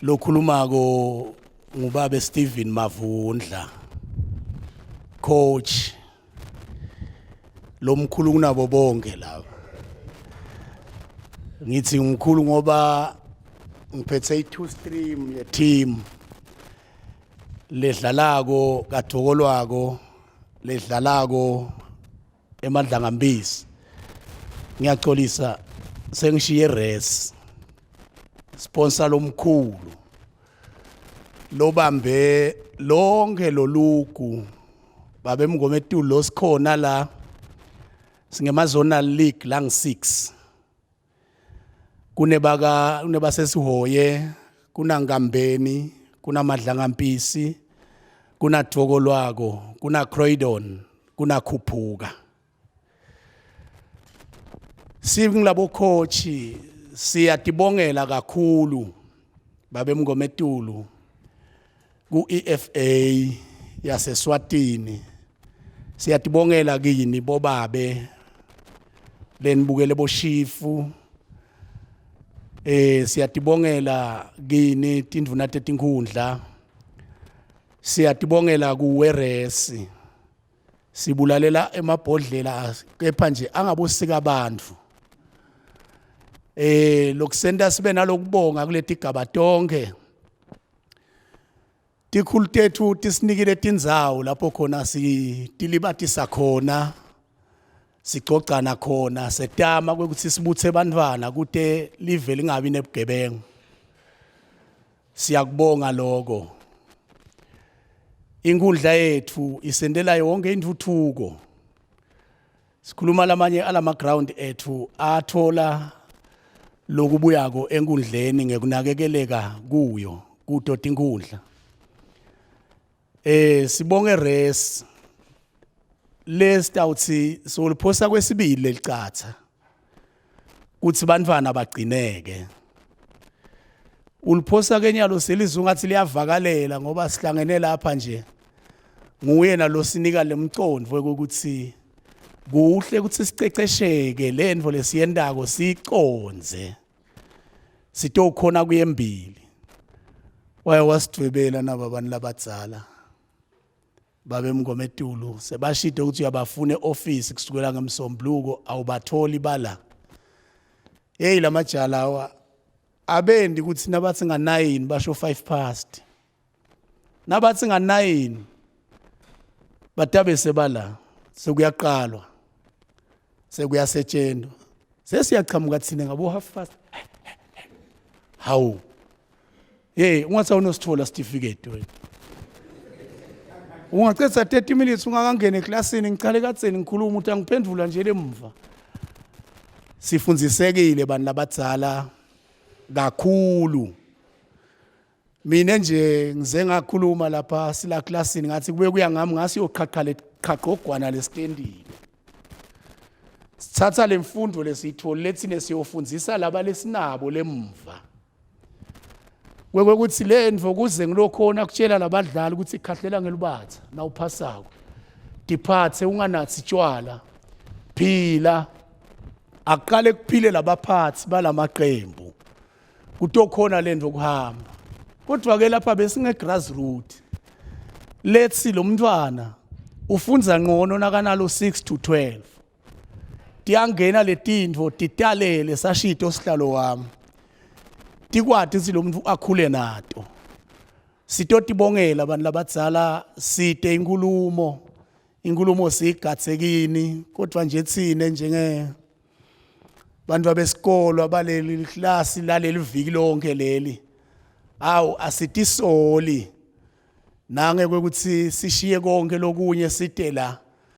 Lokhulumako ngubabe Steven Mavundla, coach lomkhulu kunabo bonke laba. Ngithi ngimkhulu ngoba ngiphethe i-two stream ye team ledlalako kaDokolwako, ledlalako eMadlangambisi. Ngiyaxolisa, sengishiye res sponsor lomkhulu lobambe lonke lolugu, babe Mngometulu, lo sikhona la singemazonal league lang 6, kunebaka kunebasesihoye, kunangambeni, kunaMadlangampisi, kunaDvokolwako, kuna Croydon, kunakhuphuka. Singilabo coach, siyatibongela kakhulu, babe Mngometulu, ku EFA yaseSwatini. Siyatibongela kini bobabe lenibukele boshifu. Siyatibongela kini tindvuna tetinkhundla. Siyatibongela kuweresi. Sibulalela emabhodlela kepha nje angabosika abantu. Lokusenta sibe nalokubonga kuletigaba tonke. Tikhulu tethu tisinikile tindzawo lapho khona sitilibatisa khona, sigcogcana khona, setama kwekuthi sibuthe bantwana kute live lingabi nebugebengu. Siyakubonga lokho. Inkundla yethu isendela yonke intuthuko. Sikhuluma lamanye alama ground ethu athola lokubuyako enkundleni ngekunakekeleka kuyo kuto tinkundla. Sibonge res lesitawutsi soliphosa kwesibili lelicatha kuthi bantwana bagcineke. Uliphosa kenyalo selizwe ngathi liyavakalela ngoba sihlangene lapha nje, nguye nalosinika lemcondvo ukuthi kuhle ukuthi sicecesheke, lentfo lesiyentako sicondze, sitokhona kuyembili. Waye wasidvwebela naba abantu labadzala, babe Mngometulu, sebashide ukuthi uyabafuna e-office kusukela ngemsombuluko, awubatholi bala. Hey, lamajala awa abendi ukuthi nabathi nga-9 basho 5 past, nabathi nga-9 batabe sebala, sekuyaqalwa, sekuyasetshenzwa, sesiyachamuka thina ngabo half past. Hawu, hey, ungathi awunosithola certificate wena, ungacetha 30 minutes ungakangena eklasini. Ngicale kadzeni ngikhuluma ukuthi angiphendvula nje lemva. Sifundzisekile bantu labadzala kakhulu. Mina nje ngize ngakhuluma lapha sila klasini, ngathi kube kuya ngami ngasi yoqhaqha leqhaqogwana lesitendile, sithatha lemfundo lesiyitholile thine siyofundzisa laba lesinabo lemva, kwekuthi lentfo kuze ngilokhona kutshela labadlali ukuthi khahlela ngelubatha nawuphasako, diphathe, unganathi tshwala, phila. Aqale kuphile labaphathi balamaqembu, kutokhona lento kuhamba. Kodwa ke lapha besinge grassroot, let's lo mntwana ufundza ngcono nakanalo 6 to 12, tiyangena letintfo titalele sashito sihlalo wami, tikwati ukuthi lo muntu akhule nato. Sitotibongela abantu labadzala, site inkulumo, inkulumo siyigatsekini, kodwa nje thine njenge bantu besikolo abaleli klasi laleli viki lonke leli, awu, asitisoli nange kwekuthi sishiye konke lokunye site la.